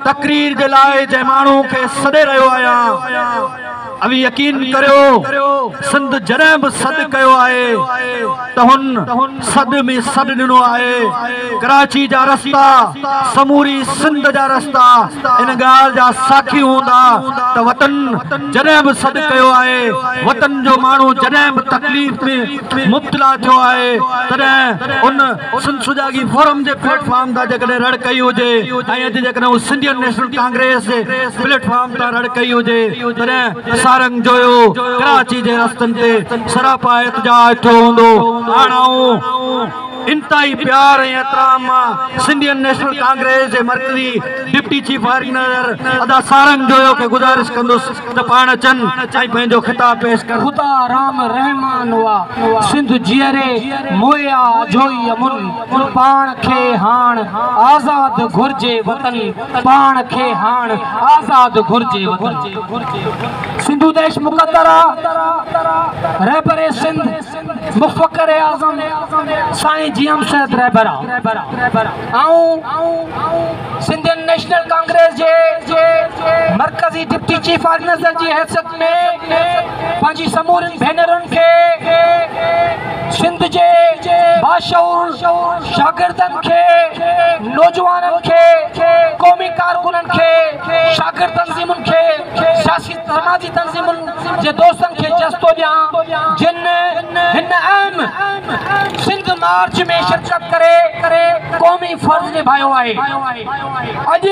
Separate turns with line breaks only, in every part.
تقرير جي لاء جنهن ماڻهو کي سڏي رهيو آهيان، اوهين يقين ڪريو سنڌ جڏهن به سڏ ڪيو آهي ته هن سڏ ۾ سڏ ڏنو آهي. ڪراچي جا رستا، سموري سنڌ جا رستا ان ڳالهه جا ساکي هوندا ته وطن جڏهن به سڏ ڪيو آهي، وطن جو ماڻهو جڏهن به تڪليف ۾ مبتلا ٿيو آهي، تڏهن ان سنڌ سجاڳي فورم جي پليٽ فارم تان جيڪڏهن رڙ ڪئي هجي ۽ اڄ جيڪڏهن هو سنڌين نيشنل ڪانگريس جي پليٽ فارم تان رڙ ڪئي هجي، تڏهن سارنگ جويو ڪراچي جي رستن تي سراپا احتجاج ٿيو هوندو. هاڻ آئون انتهائي پيار ۽ احترام مان سنڌين نيشنل ڪانگريس جي مرڪزي ڊپٽي چيف آرگنائيزر ادا سارنگ جويو کي گذارش ڪندس ته پاڻ اچن ۽ پنهنجو خطاب پيش ڪن.
خدا رام رحمان هئا، سنڌ جيئري موئيا اجهوئي امن، پاڻ کي هاڻ آزاد گهرجي وطن، پاڻ کي هاڻ آزاد گهرجي وطن. سنڌو ديش مقدر آ، رهبر سنڌ، مفڪر اعظم سائين جي ايم سيد رهبر آ. آئون سنڌين نيشنل ڪانگريس جي مرڪزي ڊپٽي چيف آرگنائيزر جي حيثيت ۾ پنهنجي سمورين ڀينرن کي، سنڌ جي باشعور شاگردن کي، نوجوانن کي، قومي ڪارڪنن کي، شاگرد تنظيمن کي، سياسي سماجي تنظيمن جي دوستن کي جس ٿو ڏيان، جن هن اهم سنڌ مارچ ۾ شرڪت ڪري قومي فرض نڀايو آهي. اڄ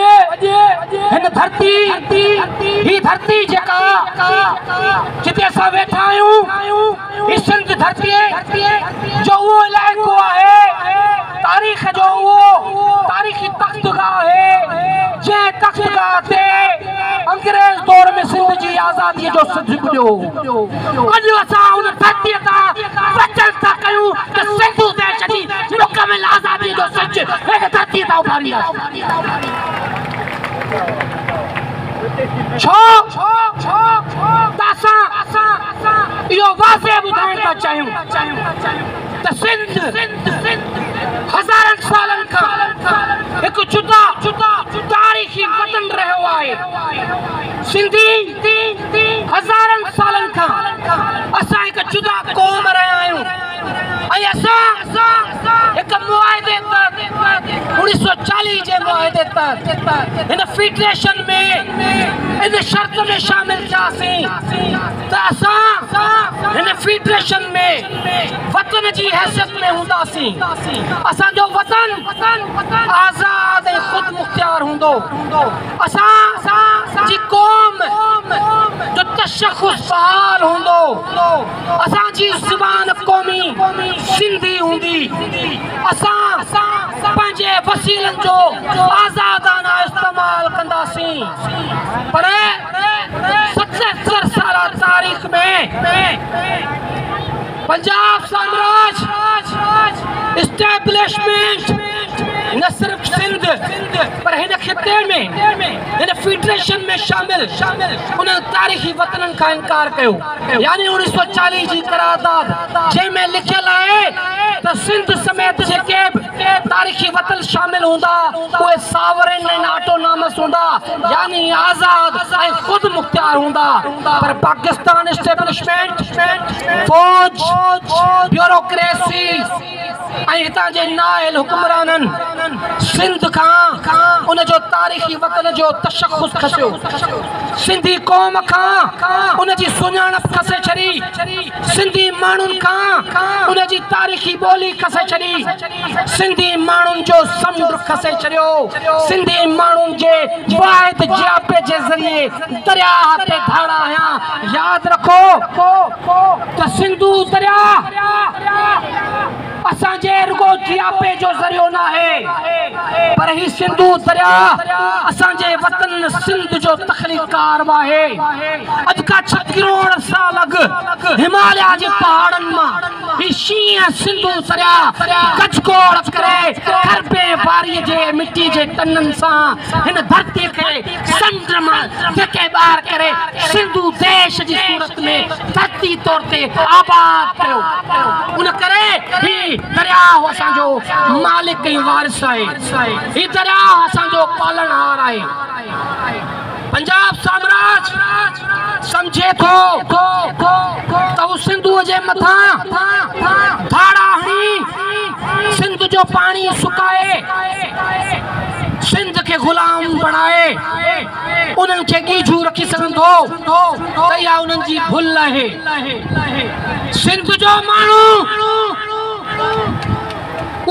هن ڌرتي، هي ڌرتي جيڪا جتي اسان ويٺا آهيون، هي سنڌ ڌرتي جو اهو علائقو آهي، تاريخ جو اهو تاريخي تختگاهه آهي، جنهن تختگاهه تي انگريز دور ۾ سنڌ جي آزاديء جو سج ٻڏيو هو. اڄ اسان ان ڌرتيء تان وچن ٿا ڪيون ته سنڌو ديش جي مڪمل آزاديء جو سج هن ڌرتيء تان اڀارينداسين. ڇو ته اسان اهو واضح ٻڌائڻ ٿا چاهيون ته سنڌ هزارن سالن کان هڪ جدا تاريخي وطن رهيو آهي. سنڌي هزارن سالن کان اسان هڪ جدا قوم رهيا آهيون ۽ اسان هڪ معاهدي تحت 1940 جي معاهدي تحت هن فيڊريشن ۾ ان شرط ۾ شامل ٿياسين ته اسان هن فيڊريشن ۾ وطن جي حيثيت ۾ هونداسين، اسان جو وطن آزاد ۽ خودمختيار هوندو، اسان جي قوم جو تشخص بحال هوندو، اسان جي زبان قومي سنڌي هوندي، اسان پنهنجي وسيلن جو آزادانه استعمال ڪنداسين. پر 77 سالا تاريخ ۾ پنجاب سامراج اسٽيبلشمينٽ نه صرف سنڌ پر هن خطي ۾ هن فيڊريشن ۾ شامل انهن تاريخي وطنن کان انڪار ڪيو، يعني 1940 جي قرارداد جنهن ۾ لکيل آهي ته سنڌ سميت جيڪي به تاريخي وطن شامل هوندا اهي ساورن ۽ آٽونامس هوندا، يعني آزاد ۽ خود مختيار هوندا، پر پاڪستان اسٽيبلشمينٽ، فوج، بيوروڪريسي ۽ هتان جي نااهل حڪمرانن سنڌ کان ان جو تاريخي وطن جو تشخص کسيو، سنڌي قوم کان ان جي سڃاڻپ کسي ڇڏي، سنڌي ماڻهن کان ان جي تاريخي ٻولي کسي ڇڏي، سنڌي ماڻهن جو سمنڊ کسي ڇڏيو، سنڌي ماڻهن جي واحد جياپي جي ذريعي درياهه تي ڌاڙا هنيا. ياد رکو ته سنڌو درياهه اسان جي رڳو جياپي جو ذريعو ناهي، پر هي سنڌو درياهه اسان جي وطن سنڌ جو تخليقڪار به آهي. اڄ کان 6 ڪروڙ سال اڳ هماليا جي پهاڙن مان هي شينهن سنڌو درياهه گجگوڙ ڪري کربين واريء جي مٽي جي ٽنن سان هن ڌرتي کي سمنڊ سمنڊ مان ڌڪي ٻاهر ڪري سنڌو ديش جي صورت ۾ ڌرتي طور تي آباد ڪيو. ان ڪري هي درياهه اسان جو مالڪ ۽ وارث آهي. هي درياهه اسان جو پالڻهار آهي. پنجاب سامراج سمجهي ٿو ته هو سنڌوء جي مٿان ڌاڙا هڻي سنڌ جو پاڻي سڪائي سنڌ کي غلام بڻائي انهن کي ڳيجهو رکي سگهندو ته اها انهن جي ڀل آهي. سنڌ جو ماڻهو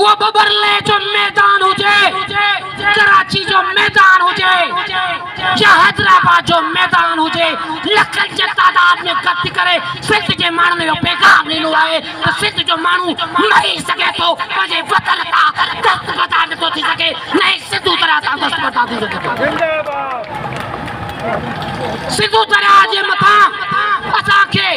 اهو ٻٻرلي جو ميدان هجي، ڪراچي جو ميدان هجي يا حيدرآباد جو ميدان هجي، لکن جي تعداد ۾ گڏ ٿي ڪري سنڌ جي ماڻهن اهو پيغام ڏنو آهي ته سنڌ جو ماڻهو مري سگهي ٿو، پنهنجي وطن تان دستبردار نٿو ٿي سگهي، نه ئي سنڌو درياء تان دستبردار ٿي سگهي ٿو. سنڌو درياء جي مٿان اسان کي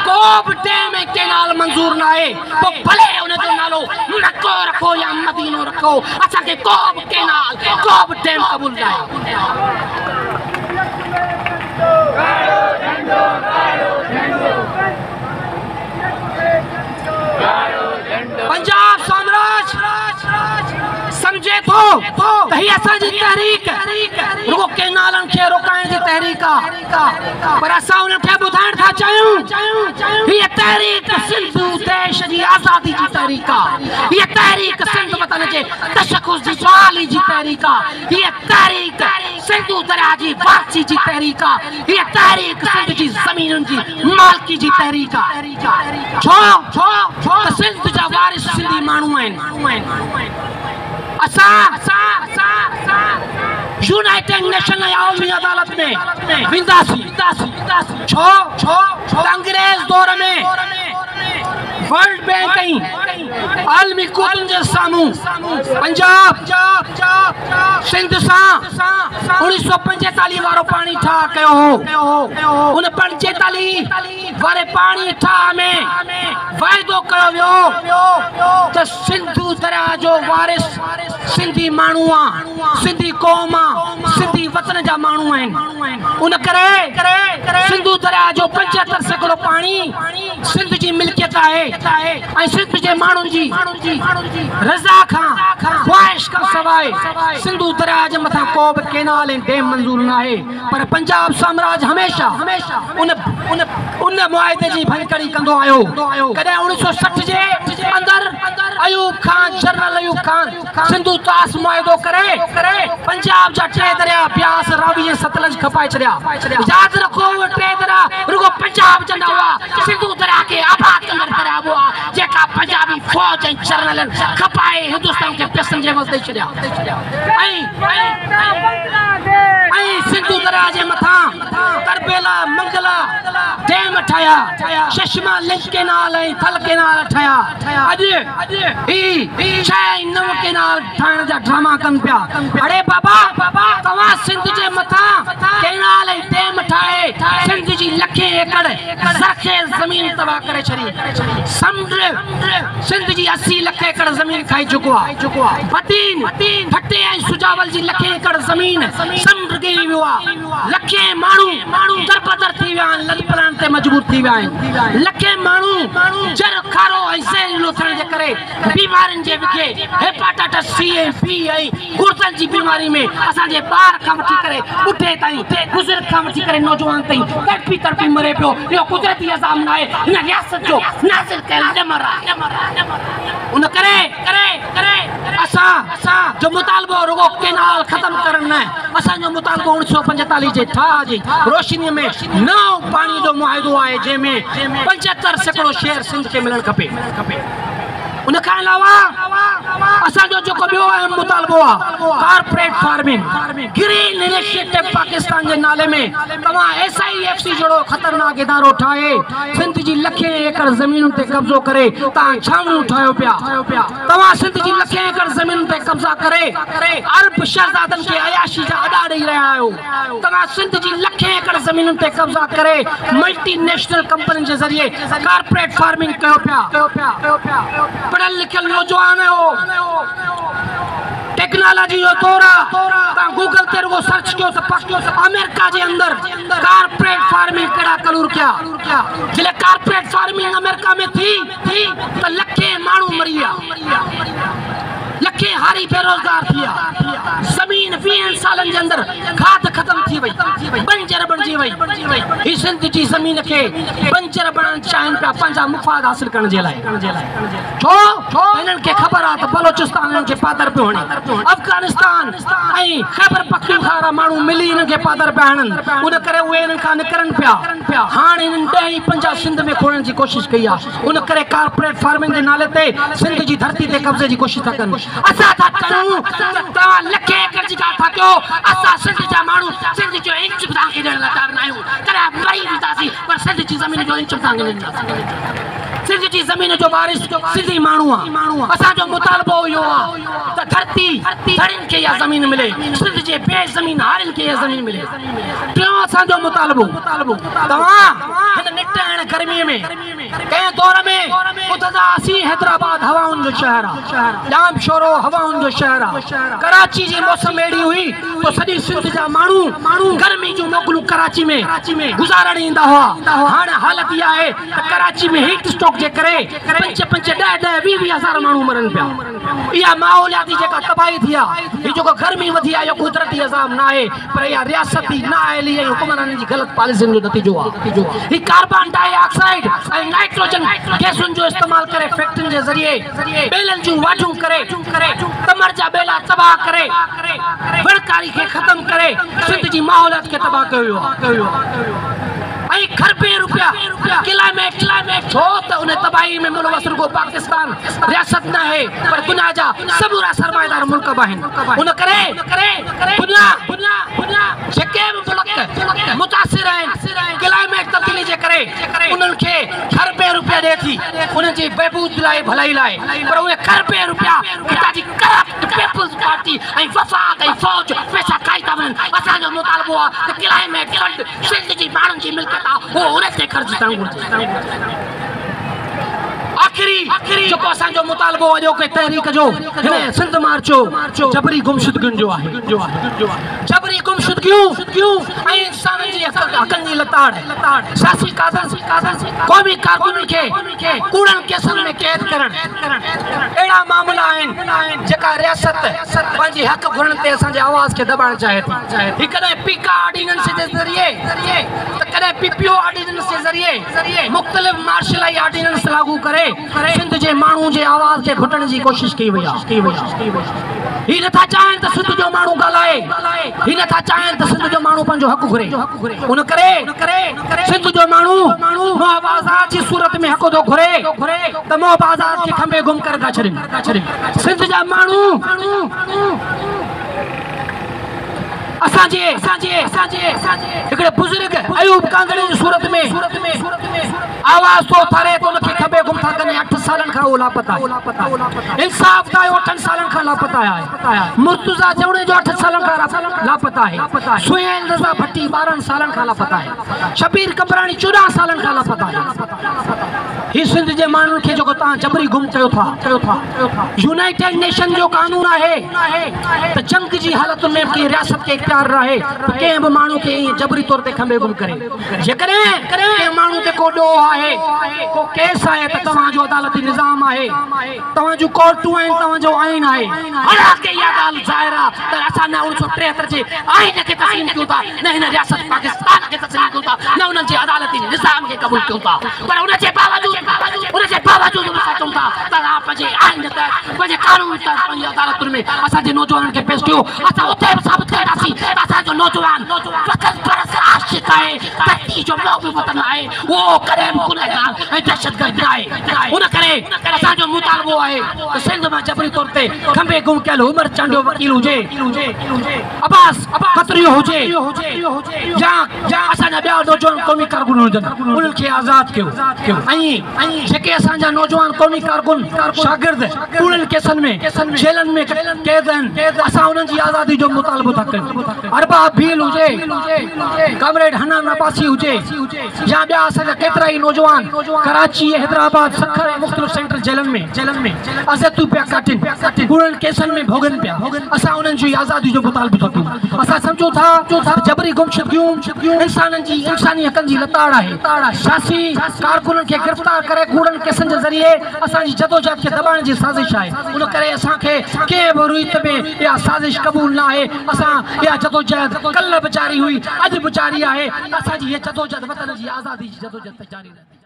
ڪو به ڊيم ۽ ڪينال منظور ناهي، پوء ڀلي ان جو نالو مڪو رکو يا مدينو رکو، اسان کي ڪو به ڪينال، ڪو به ڊيم قبول ناهي. پنجاب سامراج سمجهي ٿو ته هي اسان جي تحريڪ رڳو ڪينالن کي روڪائڻ جي تحريڪ آ پر اسان انهن کي ٻڌائڻ ٿا چاهيون هيء تحريڪ سنڌو ديش جي آزادي جي تحريڪ آ، هيء تحريڪ سنڌ وطن جي تشخص جي بحالي جي تحريڪ آ، هيء تحريڪ سنڌو درياء جي وارثي جي تحريڪ آ، هيء تحريڪ سنڌ جي زمينن جي مالڪي جي تحريڪ آ. ڇو ته سنڌ جا وارث سنڌي ماڻهو آهن. اسان يونائيٽيڊ نيشن ۽ عالمي عدالت ۾ وينداسين. ڇو ته انگريز دور ۾ ورلڊ بينڪ ۽ عالمي قوتن جي سامهون پنجاب سنڌ سان 1945 وارو پاڻي ٺاهه ڪيو هو. ان 45 واري پاڻي ٺاهه ۾ واعدو ڪيو ويو ته سنڌو درياء جو وارث سنڌي ماڻهو آ، سنڌي قوم آ، سنڌي وطن جا ماڻهو آهن. ان ڪري سنڌو درياء جو 75% پاڻي سنڌ جي ملڪيت آهي ۽ سنڌ جي ماڻهن جي رضا کان، خواهش کان سواء سنڌو درياء جي مٿان ڪو به ڪينال ۽ ڊيم منظور ناهي. پر پنجاب سامراج هميشه ان ان معاهدي جي ڀڃڪڙي ڪندو آيو. ڪڏهن 1960 جي اندر ايوب خان، جنرل ايوب خان، سنڌو طاس معاهدو ڪري پنجاب جا ٽي درياء بياس، راوي ۽ ستلج کپائي ڇڏيا. ياد رکو اهي ٽي درياء رڳو پنجاب جا نه هئا، سنڌو درياء کي آباد ڪندڙ درياء به هئا، جيڪا پنجابي فوج ۽ جرنلن کپائي هندستان کي پئسن جي عيوض ڏئي ڇڏيا ۽ ۽ سنڌو درياء جي مٿان تربيلا، منگلا ڊيم ٺاهيا، چشما لنڪ ڪينال ۽ ٿل ڪينال ٺاهيا. اڄ هي 6 ۽ 9 ڪينال ٺاهڻ جا ڊراما ڪن پيا. اڙي بابا توهان سنڌ جي مٿان ڪينال ۽ ڊيم ٺاهي سنڌ جي لکين ايڪڙ زرخيز زمين تباهه ڪري ڇڏي. سمنڊ سنڌ جي 80 لک ايڪڙ زمين کائي چڪو آهي. بدين، ٺٽي ۽ سجاول جي لکين ايڪڙ زمين سمنڊ ڳيهي ويو آهي. لکين ماڻهو دربدر ٿي ويا آهن، لڏپلاڻ تي مجبور ٿي ويا آهن. لکين ماڻهو جر، کارو ۽ زهريلو ٿيڻ جي ڪري بيمارين جي وگهي هيپاٽائٽس سي ۽ بي ۽ گردن جي بيماري ۾ اسان جي ٻار کان وٺي ڪري ٻڍي تائين، بزرگ کان وٺي ڪري نوجوان تائين تڙپي تڙپي مري پيو. اهو قدرتي عذاب ناهي، هن رياست جو نازل ڪيل ڏمر آهي. ان ڪري اسان جو مطالبو رڳو ڪينال ختم ڪرڻ نه، اسان جو مطالبو 1945 جي ٺاهه جي روشني ۾ نئون پاڻي جو معاهدو آهي، جنهن ۾ 75% شيئر سنڌ کي ملڻ کپي. ان کان علاوه اسان جو جيڪو ٻيو اهم مطالبو آهي corporate farming, green initiative Pakistan جي نالي ۾ توهان ايس I F C جهڙو خطرناڪ ادارو ٺاهي سنڌ جي لکين ايڪڙ زمينن تي قبضو ڪري توهان ڇانوڻيون ٺاهيو پيا، توهان سنڌ جي لکين ايڪڙ زمينن تي قبضا ڪري عرب شهزادن کي عياشي جا اڏا ڏئي رهيا آهيو، توهان سنڌ جي لکين ايڪڙ زمينن تي قبضا ڪري ملٽي نيشنل ڪمپنين جي ذريعي ڪارپوريٽ فارمنگ ڪيو پيا. پڙهيل لکيل نوجوان آهيو. ٽيڪنالاجي جو دور آ، توهان گوگل تي رڳو سرچ ڪيو ته آمريڪا جي اندر ڪارپوريٽ فارمنگ ڪهڙا ڪلور ڪيا. جڏهن ڪارپوريٽ فارمنگ آمريڪا ۾ ٿي ته لکين ماڻهو مري ويا، لکين هاري بيروزگار ٿي ويا، زمين ويهن سالن جي اندر کاڌ ختم ٿي وئي، بنجر بڻجي وئي. هي سنڌ جي زمين کي بنجر بڻائڻ چاهين پيا پنهنجا مفاد حاصل ڪرڻ جي لاء. ڇو ته هنن کي خبر آ ته بلوچستان هنن کي پادر پيو هڻي، افغانستان ۽ خيبر پختونخوا وارا ماڻهو ملي هنن کي پادر پيا هڻن، ان ڪري اهي هنن کان نڪرن پيا. هاڻ هنن ڏهه ئي 50 سنڌ ۾ کوڙڻ جي ڪوشش ڪئي آ، ان ڪري ڪارپوريٽ فارمنگ جي نالي تي سنڌ جي ڌرتي تي قبضي جي ڪوشش ٿا ڪن. اسان ٿا چئون ته توهان لکين ايڪڙ جي ڳالهه ٿا ڪيو، اسان سنڌ جا ماڻهو سنڌ جو انچ به توهان کي ڏيڻ لاء تيار ناهيون، ڪڏهن مري وينداسين پر سنڌ جي زمين جو انچ به توهان کي نه ڏينداسين. سنڌ جي زمين جو وارث سنڌي ماڻهو آ. اسان جو مطالبو اهو آ ته ڌرتي ڌڻين کي اها زمين ملي، سنڌ جي بي زمين هارين کي اها زمين ملي. ٽيون اسان جو مطالبو، توهان هن نٽهڻ گرمي ۾ ڪنهن دور ۾ ٻڌندا هئاسين حيدرآباد هوائن جو شهر آ، ڄام شورو هوائن جو شهر آ، ڪراچي جي موسم اهڙي هئي جو سڄي سنڌ جا ماڻهو گرمي جون موڪلون ڪراچي ۾ گذارڻ ايندا هئا. هاڻ حالت اها آهي ته ڪراچي ۾ هيٽ اسٽروڪ جي ڪري پنج پنج، ڏهه ڏهه، ويهه ويهه هزار ماڻهو مرن پيا. اها ماحولياتي جيڪا تباهي ٿي آهي، هي جيڪو گرمي وڌي آهي اهو قدرتي عذاب ناهي پر اها رياستي نااهلي ۽ حڪمرانن جي غلط پاليسين جو نتيجو آهي. هي ڪاربان ڊاء آڪسائيڊ ۽ نائٽروجن گئسن جو استعمال ڪري فيڪٽرين جي ذريعي ٻيلن جون واڍيون ڪري، تمر جا ٻيلا تباهه ڪري، وڻڪاري کي ختم ڪري سنڌ جي ماحوليات کي تباهه ڪيو ويو آهي. ۽ کربين روپيا ڪلائميٽ ڇو ته ان تباهي ۾ ملوث رڳو پاڪستان رياست ناهي پر دنيا جا سمورا سرمائيدار ملڪ به آهن ان ڪري دنيا جيڪي به ملڪ متاثر آهن ڪلائميٽ تبديلي جي ڪري انهن کي کربين روپيا ڏئي ٿي انهن جي بهبود لاء ڀلائي لاء پر اهي کربين روپيا هتان جي ڪرپٽ پيپلز پارٽي ۽ وفاق ۽ فوج پئسا کائي ٿا وڃن اسان جو مطالبو آهي ته ڪلائميٽ فنڊ سنڌ جي ماڻهن جي ملڪيت آ اهو انهن تي خرچ ٿيڻ گهرجي. آخري جيڪو اسان جو مطالبو اڄوڪي تحريڪ جو هن سنڌ مارچ جو جبري گمشدگين جو آهي. جبري گمشدگيون ۽ انسانن جي حقن جي لتاڙ، سياسي قادن، قومي ڪارڪنن کي ڪوڙن ڪيسن ۾ قيد ڪرڻ اهڙا معاملا آهن جيڪا رياست پنهنجي حق گهرڻ تي اسان جي آواز کي دٻائڻ چاهي ٿي. هي ڪڏهن پيڪا آرڊيننس جي ذريعي ته ڪڏهن پي پي او آرڊيننس جي ذريعي مختلف مارشلائي آرڊيننس لاڳو ڪري سنڌ جي ماڻهو جي آواز کي گهٽڻ جي ڪوشش ڪئي وئي آهي. هي نٿا چاهين ته سنڌ جو ماڻهو ڳالهائي، هي نٿا چاهين ته سنڌ جو ماڻهو پنهنجو حق گهري. ان ڪري سنڌ جو ماڻهو محب آزاد جي صورت ۾ حق ٿو گهري ته محب آزاد کي کنڀي گم ڪري ٿا ڇڏين. سنڌ جا ماڻهو اسان جي هڪڙي بزرگ ايوب ڪانڌڙي جي صورت ۾ آواز ٿو اٿاري ته ان کي کنڀي گم ٿا ڪن ۽ اٺ سالن کان اهو لاپتا آهي. انصاف دايو اٺن سالن کان لاپتا آهي. مرتضيٰ جوڻيجو اٺ سالن کان لاپتا آهي. سهيل رضا ڀٽي 12 سالن کان لاپتا آهي. شبير قمبراڻي 14 سالن کان لاپتا آهي. هي سنڌ جي ماڻهن کي جيڪو توهان جبري گم ڪيو ٿا. يونائيٽيڊ نيشن جو قانون آهي ته جنگ جي حالتن ۾ به ڪنهن رياست کي اختيار ناهي ته ڪنهن به ماڻهو کي ائين جبري طور تي کنڀي گم ڪري. جيڪڏهن ڪنهن ماڻهو تي ڪو ڏوهه آهي، ڪو ڪيس آهي ته توهان جو عدالتي نظام آهي، توهان جون ڪورٽون آهن، توهان جو آئين آهي. حالانڪه اها ڳالهه ظاهر آهي ته اسان نه 1973 جي آئين کي تسليم ڪيون ٿا، نه هن رياست پاڪستان کي تسليم ڪيون ٿا، نه انهن جي عدالتي نظام کي قبول ڪيون ٿا. پر ان جي باوجود ان جي باوجود به اسان چئون ٿا ته توهان پنهنجي آئين تحت، پنهنجي قانون تحت پنهنجي عدالتن ۾ اسان جي نوجوانن کي پيش ڪيو. اسان اتي به ثابت ڪنداسين ته اسان جو نوجوان وطن پرست عاشق آهي، ڌرتي جو محب وطن آهي، اهو ڪڏهن به گنهگار ۽ دهشتگرد ناهي. ان ڪري اسان جو مطالبو آهي ته سنڌ مان جبري طور تي کنڀي گم ڪيل عمر چانڊيو وڪيل هجي، عباس. کتريو هجي يا اسان جا ٻيا نوجوان قومي ڪارڪن هجن، انهن کي آزاد ڪيو ۽ جيڪي اسان جا نوجوان قومي ڪارڪن، شاگرد ڪوڙن ڪيسن ۾ جيلن ۾ قيد آهن، اسان انهن جي آزادي جو مطالبو ٿا ڪيون. ارباب ڀيل هجي، ڪامريڊ حنان عباسي هجي يا ٻيا اسان جا ڪيترائي نوجوان ڪراچي، حيدرآباد، سکر ۽ مختلف سينٽرل جيلن ۾ اذيتون پيا ڪاٽين، ڪوڙن ڪيسن ۾ ڀوڳن پيا، اسان انهن جي آزادي جو مطالبو ٿا ڪيون. اسان سمجهون ٿا ته جبري گمشدگيون انسانن جي انساني حقن جي لتاڙ آهي. سياسي ڪارڪنن کي گرفتار ڪري ڪوڙن ڪيسن جي ذريعي اسان جي جدوجهد کي دٻائڻ جي سازش آهي. ان ڪري اسان کي ڪنهن به ريت ۾ اها سازش قبول نه آهي. اسان اها جدوجهد ڪلهه به جاري هئي، اڄ به جاري آهي. اسان جي هيء جدوجهد وطن جي آزادي جي جدوجهد تائين جاري رهندي.